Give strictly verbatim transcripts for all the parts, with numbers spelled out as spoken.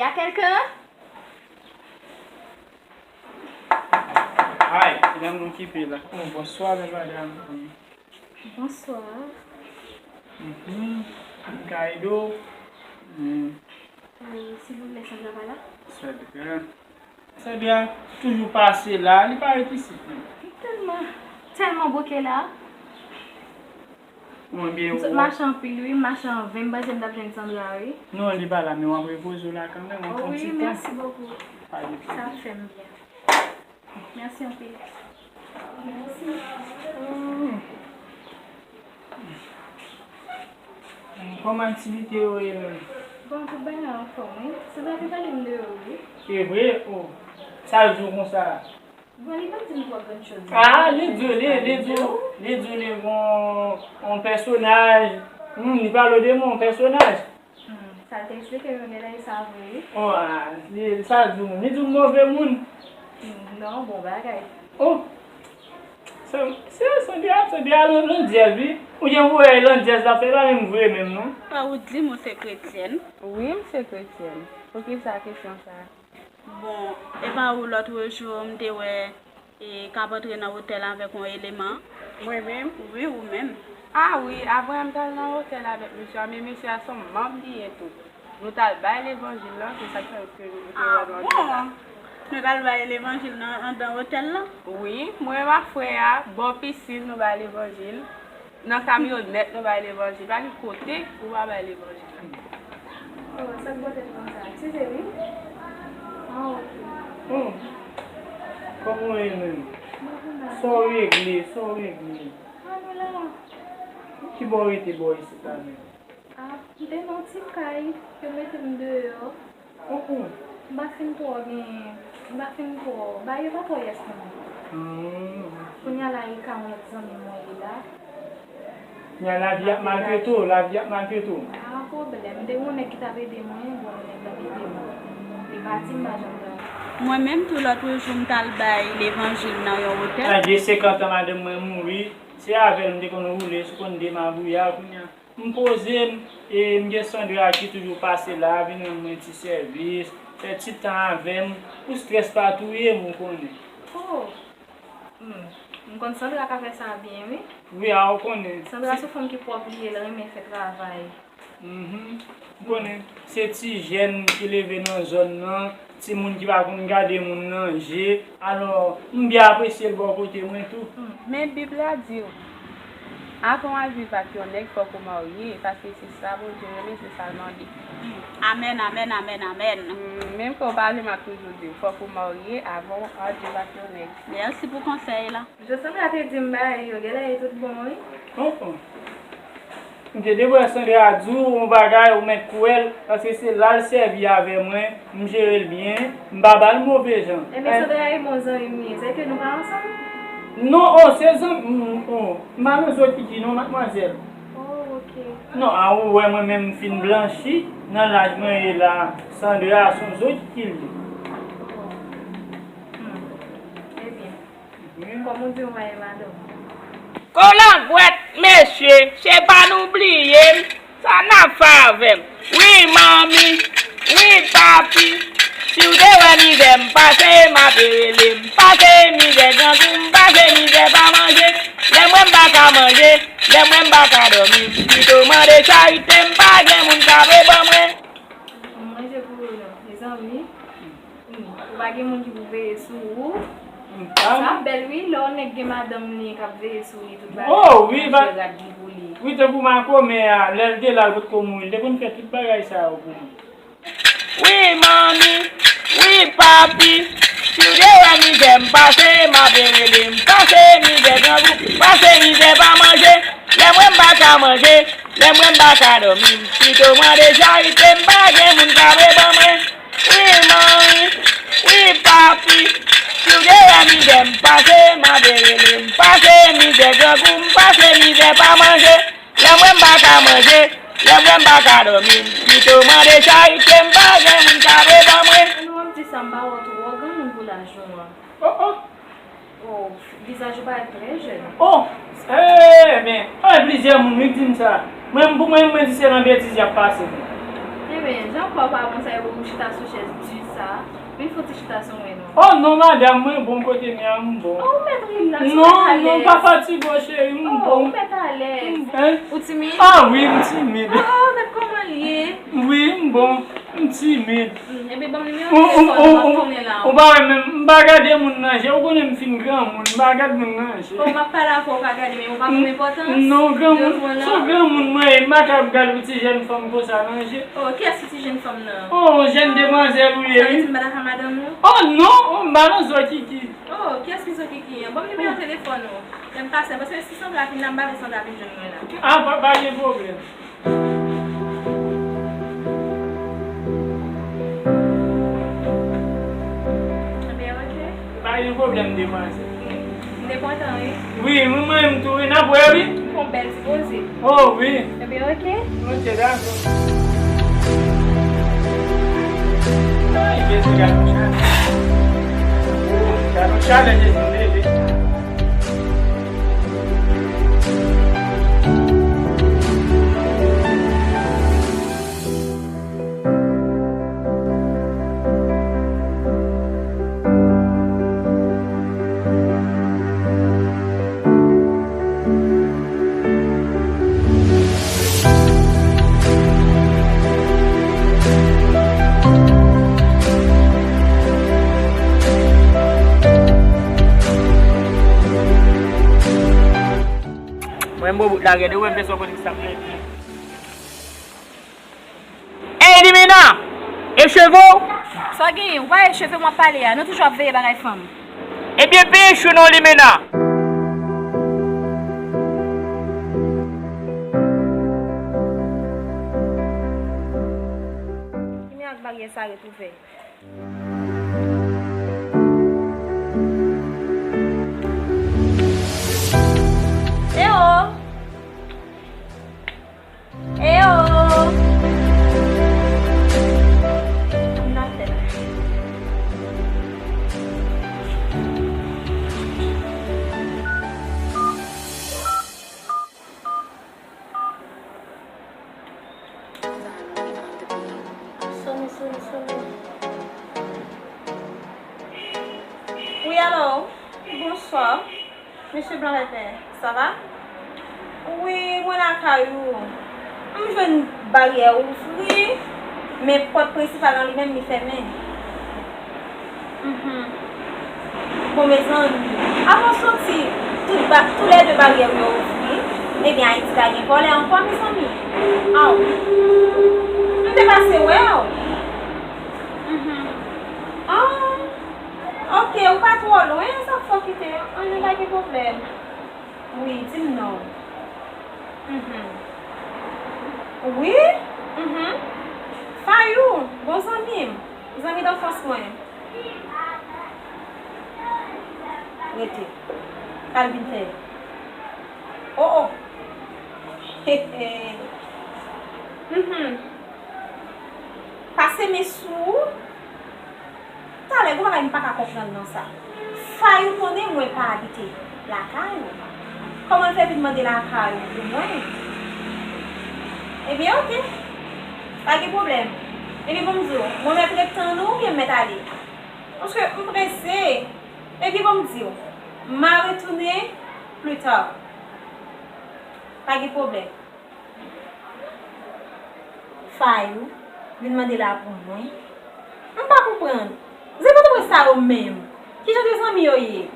À quelqu'un? Ay, se dam nou ki pe la. Oh, bonswa, bèl madanm. Bonswa. Mhm. M ka ede w? Hmm. Euh, s'il vous plaît, Sandra pa la? Sandra. Sandra toujou pase la, li pa ret isit, non. Li tèlman, tèlman bouke la. Mwen byen M sot ou. Mache anpil, wi, m mache an ven, m panse m t ap jwenn Sandra, wi. Non, li pa la, men w ap repoze w la kanmenm, w ap Oh pran wi, ti tan. Merci beaucoup. Pa de Sa pwoblèm. Fè m byen. Mèsi anpil. Mèsi. Hmm. Kòman aktivite yo ye menm? Bon, tout bagay anfòm, wi. Sandra te pale m de ou, wi. E vre? Oh. Sa l di w konsa? Bon, li pa t di m twò grann choz. Ah, li di w, li, li di w, li di w li gon yon pèsonaj. Hmm, li pale w de mwen, yon pèsonaj. Hmm, sa l te eksplike m yo genlè e sa vre, wi. Oh, ah, li, sa l di w, li di w move moun. Hmm, non, bon bagay. Oh. Se, se, se byen, se byen, landyèz, wi. Ou gen pou wè landyèz la fè pa menm vre menm, non. Pa ou di m ou se kretyèn? Wi, m se kretyèn. Poukisa kesyon sa a? Bon, e pa ou lòt jou m te wè e k ap antre nan otèl avèk yon eleman? Mwen menm? Wi, ou menm. Ah wi, avan yè m t al nan otèl avèk mesye a, men mesye a se yon manm li ye tou. Nou t al bay levanjil lan, se sa k fè ke nou te wè Ah nou antre la. Bon! Nou t al bay levanjil nan anndan otèl lan? Wi, mwen menm ak frè a, bò pisin nou bay levanjil. Nan kamyonèt nou bay levanjil. Pa gen kote ou pa bay levanjil. Oh, sa k bò tèt konsa? Eskize wi. Ah, ok. Hmm. Kòman w ye menm? Sa w regle, sa w regle? Ah, nou la. Ki bò w rete bò isit la menm? Ah, m te nan ti kay, yo mete m deyò. Oh, oh. M pa fin twò gen, m pa fin twò, bagay yo pa twò yès pou mwen. Hmm. Kounye a la e ka yon lòt zanmi mwen ye la. Men lavi ap maltrete w, lavi ap maltrete w. Pa pwoblèm, m te gen yon nèg ki t ap ede mwen, bon, nèg la kite m. Li pati, m pa janm wè l ankò. Mwen menm tou lòt jou m t al bay levanjil nan yon otèl. Sa gen senkant an madanm mwen mouri, se avè l m te konn woule, sou konn de mabouya, kounye a m poze m, e m gen Sandra ki toujou pase la, vin rann mwen ti sèvis, fè ti tan avè m, pou strès pa touye m, ou konnen. Oh! Hmm. M konn Sandra ka fè sa byen, wi. Wi, a ou konnen. Sandra se yon fanm ki pwòp, li ye, l renmen fè travay. Mhm. Ou konnen, se ti jèn ki leve nan zòn nan, timoun ki pa konn gade moun nan je. Alò, m byen apresye l bò kote mwen tou. Men Bib la di w, avan w al viv ak yon nèg, fòk ou marye, paske se sa Bondye renmen, se sa l mande. Amèn, amèn, amèn, amèn. Mm, menm ke w pa vle, m ap toujou di w, fòk ou marye avan w al viv ak yon nèg. Mèsi pou konsèy la. Jan Sandra te di m bagay yo, genlè e tout bon, wi. Konprann. M te devan Sandra di w yon bagay, ou mèt kwè l, paske se la l sèvi avè mwen, m jere l byen, m pa ba l move jan. Ebyen, Sandra e bon zanmi m ye, se ke nou pa ansanm? Non, oh, se zanmi, oh, m pa nan zokiki non, madmwazèl. Oh, ok. Non, a ou wè mwen menm m fin blanchi, nan laj mwen ye la, Sandra se yon zokiki l ye. Hmm. Ebyen, kòm ou di w, mwen e madanm. Kolangwèt, mesye, se pa nou bliye m, sa n ap fè avè m? Wi, manmi, wi, papi, si w te wè mizè m pase, m ape rele m pase, mizè grangou m pase, mizè pa manje, lè m wè m pa ka manje, lè m wè m pa ka dòmi, m pito mande charite, m pa gen moun k ape ban mwen. Manje pou ou non, mezanmi. Hmm, ou pa gen moun ki pou veye sou ou. Sa bèl wi, lè yon nèg gen madanm li k ap veye sou li tout bagay. Oh, wi, Manje rad li pou li. Wi, tankou makomè a, lè l te la, l potko mouri, l te konn fè tout bagay sa yo pou mwen. Wi, manmi, wi, papi, si w te wè mizè m pase, m ape rele m pase, mizè grangou, pase mizè pa manje, lè m wè m pa ka manje, lè m wè m pa ka dòmi, m pito mande charite, m pa gen moun k ape ban mwen. Wi, manmi, wi, papi, si w te wè mizè m pase, m ape rele m pase, mizè grangou, m pase, mizè pa manje, lè m wè m pa ka manje, lè m wè m pa ka dòmi, m pito mande charite, m pa gen moun k ape ban mwen. An nou wè m di sa, m pa wè w twò granmoun pou laj ou an. Oh, oh. Oh, vizaj ou parèt trè jèn. Oh, eh, men, pa gen plizyè moun wi k di m sa. Mwen, pou mwen, mwen di se nan betiz y ap pase m. Ebyen, jan kò w pa bon sa, e pou m chita sou chèz di sa. Vin fouti chita sou mwen non. Oh non, madanm, mwen bon kote m ye a, m bon. Oh, ou mèt rilaks, ou mèt alèz. Non, non, pa fatige w, cheri, m bon. Oh, ou mèt alèz. Hein? Ou timid? Ah wi, m timid. Oh, oh, gad kòman l ye. Wi, m bon. M timid. Hmm, ebyen, ban m nimewo telefòn ou, m ap tounen la. Ou pa wè menm, m pa gade moun nan je, ou konnen m fin granmoun, m pa gade moun nan je. Bon, m ap pale avè w, ou pa gade, men ou pa konn enpòtans. Non, granmoun, se yon granmoun mwen ye, m pa ka ap gade yon ti jèn fanm konsa nan je. Oh, kiyès ki ti jèn fanm nan? Oh, jèn demwazèl ou ye, wi. Sa vle di m pa ta ka madanm ou? Oh, non, oh, m pa nan zò kiki. Oh, kiyès ki zò kiki an? Ban m nimewo telefòn ou. Lè m pase, paske si sanble ap vin la, m pa vle sanble ap vin jwenn mwen la. Ah, pa, pa gen pwoblèm. Ebyen, oke. Pa gen pwoblèm, demwazèl. M te kontan, wi. Wi, mwen, mwen menm tou, wi, n ap wè, wi. Fè yon bèl ti poze. Oh, wi. Ebyen, oke. Oke, dakò. Ay, Jezi, gad yon chalè. Gad yon chalè, Jezi, m leve. Mwen, m bo bout la, gade, ou wè m fè sa, w konnen ki sa m fè. Ey, Limena! E cheve w? Sa w genyen? Ou pa wè cheve m w ap pale a? Nou toujou ap veye bagay fanm. Ebyen, peye chou non, Limena! Kounya ak baryè sa ret ouvè. Eyo! Eyo! Sone, sone, sone. Wi, alo. Bonswa. Mesye Blan Pèpè, sa va? Wi, mwen lakay ou. M jwenn baryè ouvri, men pòt prensipal lan li menm li fèmen. Mhm. Bon, mezanmi, avan w soti, tout ba-, toulède baryè w yo ouvri. Ebyen, Ayiti pa gen vòlè ankò, mezanmi. Aw. M te pase wè w. Mhm. Aw. Oke, ou pa twò lwen, sa k fè w kite. Anyen, pa gen pwoblèm. Wi, di m non. Mhm. Wi? Mhm. Fayou, bon zanmi m. Zanmi danfans mwen. Rete. Sa l vin fè? Oh, oh. He, he. Mhm. Pase men sou ou. Talè, gon bagay m pa ka konprann nan sa. Fayou konnen mwen pa abite lakay ou. Kòman l fè vin mande lakay ou pou mwen? Ebyen, oke. Pa gen pwoblèm. Ebyen, ban m di w, mwen mèt ret tann ou oubyen m mèt ale? Paske m prese. Ebyen, ban m di w, m a retounen pli ta. Pa gen pwoblèm. Fayou vin mande la pou mwen. M pa konprann. Zanmi mwen sa yo menm. Ki jan de zanmi yo ye?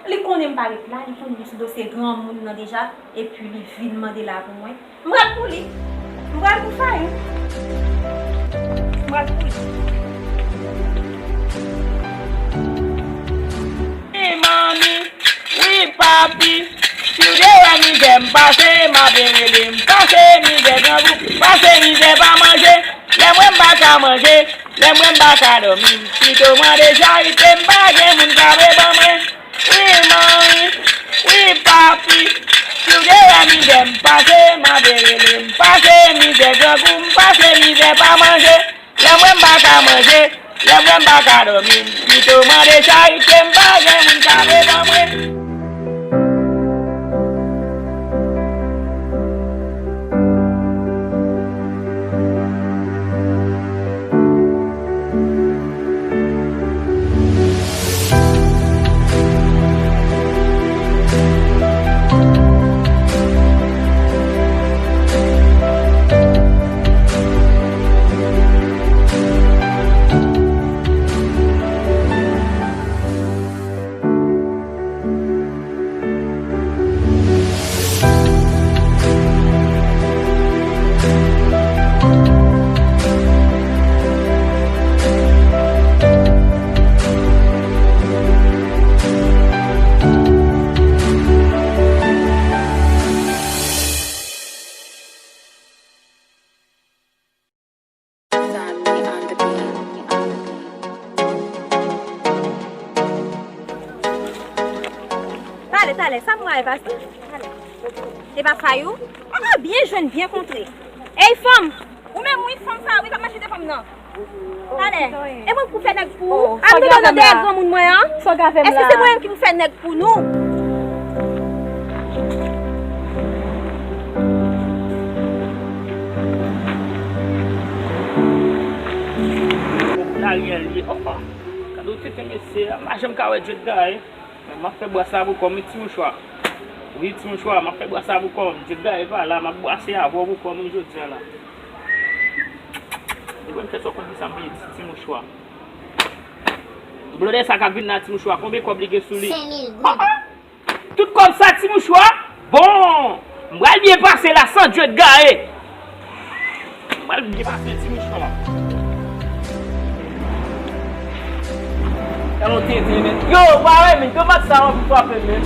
Li konnen m pa ret la, li konnen m sou dosye granmoun nan deja, epi li vin mande la pou mwen. M pral pou li. M pral pou Fayou. M pral pou li. Wi, manmi. Wi, papi, si w te wè mizè m pase, m ap rele m pase mizè grangou, pase mizè pa manje. Lè m wè m pa ka manje, lè m wè m pa ka dòmi, m pito mande charite, m pa gen moun k ap ban mwen. Wi, manmi, wi, papi, si w te wè mizè m pase, m ap rele m pase mizè grangou, m pase mizè pa manje. Lè m wè m pa ka manje, lè m wè m pa ka dòmi, m pito mande charite, m pa gen moun k ap ban mwen. Talè, sa m wè, e pa sa. E pa sa yo? Ah, byen jwenn, byen kontre. Ey, fanm! Ou menm, wi, fanm sa, wi, k ap mache devan m nan. Talè, e mwen k pou fè nèg pou ou? Oh, a, m te nan dèyè granmoun mwen an. Èske se mwen menm ki pou fè nèg pou nou? Laryè l ye, oh, oh. Gade yon tenten mesye, m pa janm ka wè Djodga, eh. Men m ap fè bwa sa pou kò m, wi, ti mouchwa. Wi, ti mouchwa, m ap fè bwa sa pou kò m. Djodga e pa la, m ap bwase avè w pou kò m, wi, jodi a la. Ou konn fè sa, w konn ki sa m vle di, ti mouchwa. Blòdè sa k ap vin la, ti mouchwa, konbyen kòb li gen sou li? Senk mil goud. Ah, ah! Tout kòb sa, ti mouchwa? Bon, m pral byen pase la san Djodga, eh. M pral byen pase, ti mouchwa. Talon tenten, men. Yo, w pa wè, men. Granmat sa, w ap frape, men.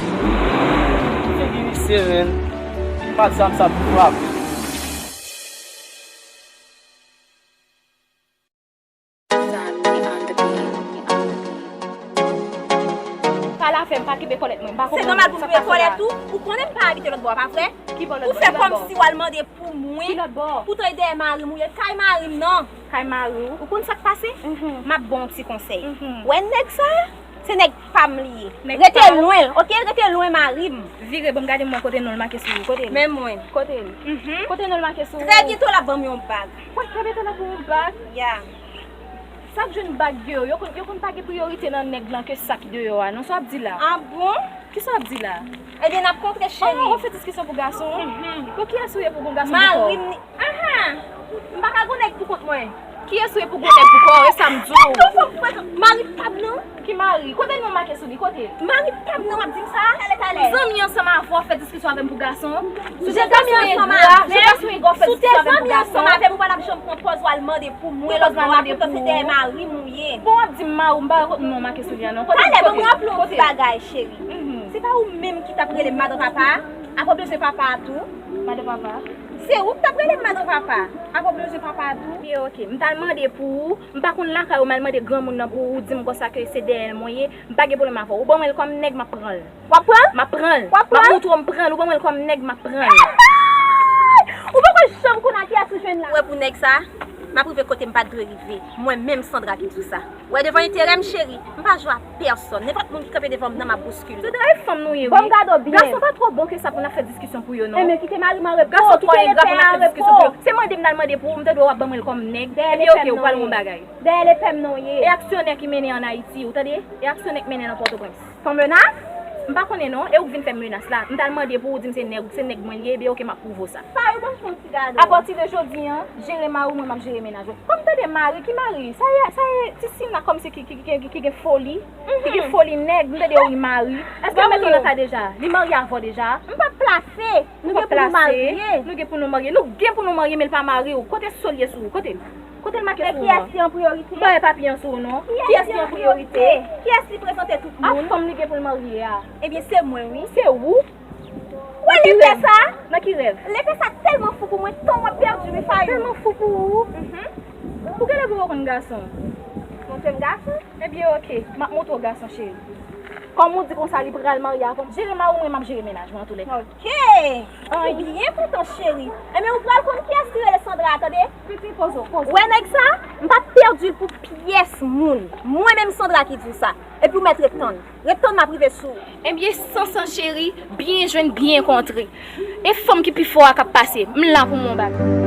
Figi misye, men. Granmat sa, sa ap frape. Pa la fè m pa kenbe kòlèt mwen, m pa konprann sa k pase la. Se nòmal pou m kenbe kòlèt ou, ou konnen m pa abite lòt bò a, pa vre? Ki bò lòt bò? Ou fè kòmsi w al mande pou mwen. Ki lòt bò? Poutan e dèyè mari m ou ye, kay mari m nan. Kay mari w? Ou konn sa k pase? Mhm. M ap ba w yon ti konsèy. Mhm. Wè nèg sa? Se nèg pa m li ye. Rete lwen, oke? Rete lwen mari m. Vire, ban m gade m wè kote non l make sou ou. Kote l? Men mwen. Kote l? Mhm. Kote non l make sou ou? Trè byento l ap ban m yon bag. Wè, trè byento l ap ban w yon bag? Ya. Sa k jwenn bag yo, yo konn, yo konn pa gen priyorite nan nèg lan ke sa k deyò a, non, sa w ap di la? Ah bon? Kisa w ap di la? Ebyen, n ap kontre, cheri. Oh, w ap fè diskisyon pou gason? Mhm. Bon, kiyès ou ye pou gon gason pou kò w? Mari m ni, aha! M pa ka gon nèg pou kont mwen. Kiyès ou ye pou gon nèg pou kò w? E sa m di w. Mari pa m nan. Ki mari? Kote non make sou li? Kote? Mari pa m nan, w ap di m sa? Talè, talè. Zanmi ansanm avè w ap fè diskisyon avè m pou gason? Si w te zanmi ansanm avè m, si w te zanmi ansanm avè m, ou pa t ap janm pran pòz w al mande pou mwen lòt bò a, poutan se dèyè mari m ou ye. Bon, w ap di m mari w, m pa wè kot non make sou li a non. Kote? Talè, ban m raple w yon ti bagay, cheri. Mhm. Se pa ou menm ki t ap rele m madan papa a? Apa w bezwen papa a tou? Madan papa? Se ou ki t ap rele m madan papa. Apa w bezwen papa a tou? Ebyen, oke. M t al mande pou ou. M pa konn lakay ou, m al mande granmoun nan pou ou, ou di m konsa ke se dèyè l mwen ye. M pa gen pwoblèm avè w. Ou ban mwen l kòm nèg, m ap pran l. W ap pran l? M ap pran l. W ap pran l? M ap montre w m pran l. Ou ban mwen l kòm nèg, m ap pran l. Ou poko janm konn a kiyès ou jwenn la. Ou wè pou nèg sa, m ap rive kote m pa t dwe rive. Mwen menm Sandra ki di w sa. Ou wè devan enterè m, cheri, m pa jwe a pèsonn. Nenpòt moun ki kanpe devan m nan, m ap bouskile. Sandra, e fanm nou ye, wi. Ban m gade w byen. Gason pa twò bon ke sa pou n ap fè diskisyon pou yo, non. Enben, kite mari m an repo. Gason twò engra pou n ap fè diskisyon pou yo. Se mande m n al mande pou ou, m tande w ap ban mwen l kòm nèg. Ebyen, oke, ou pral yon bagay. Dèyè lepè m non w ye. E aksyonè ki mennen ann Ayiti, ou tande? E aksyonè k mennen nan Pòtoprens. Fè w menas? M pa konnen non, e ou k vin fè m menas la. M t al mande pou ou di m se nèg, se nèg mwen l ye, ebyen oke, m ap pwouve w sa. Sa yo ban m fè yon ti gade. Apati de jodi a, jere mari w, mwen m ap jere mennaj ou. Kòm tande mari, ki mari? Sa ye, sa ye, ti siy la kòmsi ki, ki, ki, ki, ki gen foli, ki gen foli nèg, m tande yo ri mari. Èske l mete w nan sa deja? Li marye avè w deja? M pa plase. Nou gen pou nou marye. Nou gen pou nou marye. Nou gen pou nou marye, men l pa mari w. Kote sou l ye sou ou? Kote l? Kote l make sou ou an? Men kiyès ki an priyorite? M pa wè papye an sou ou non. Kiyès ki an priyorite? Kiyès li prezante tout moun? A fanm li gen pou l marye a. Ebyen, se mwen, wi. Se ou? Ou wè lepè sa? Nan ki rèv? Lepè sa tèlman fou pou mwen, tan w ap pèdi wi, Fayou. Tèlman fou pou ou? Mhm. Ou genlè poko konn gason. Montre m gason? Ebyen, oke. M ap montre w gason, cheri. Kòm ou di konsa, li pral marye avè m. Jere mari w, mwen, m ap jere mennaj mwen, antoulèka. Oke. Ou byen kontan, cheri. Enben, ou pral konn kiyès ki rele Sandra a, tande? Pitit, poze w, poze w. Ou wè nèg sa? M p ap pèdi l pou pyès moun. Mwen menm Sandra ki di w sa. Epi ou mèt ret tann. Ret tann, m ap rive sou ou. Ebyen, Sansan cheri, byen jwenn, byen kontre. E fanm ki pi fò a k ap pase. M la pou mwen bat.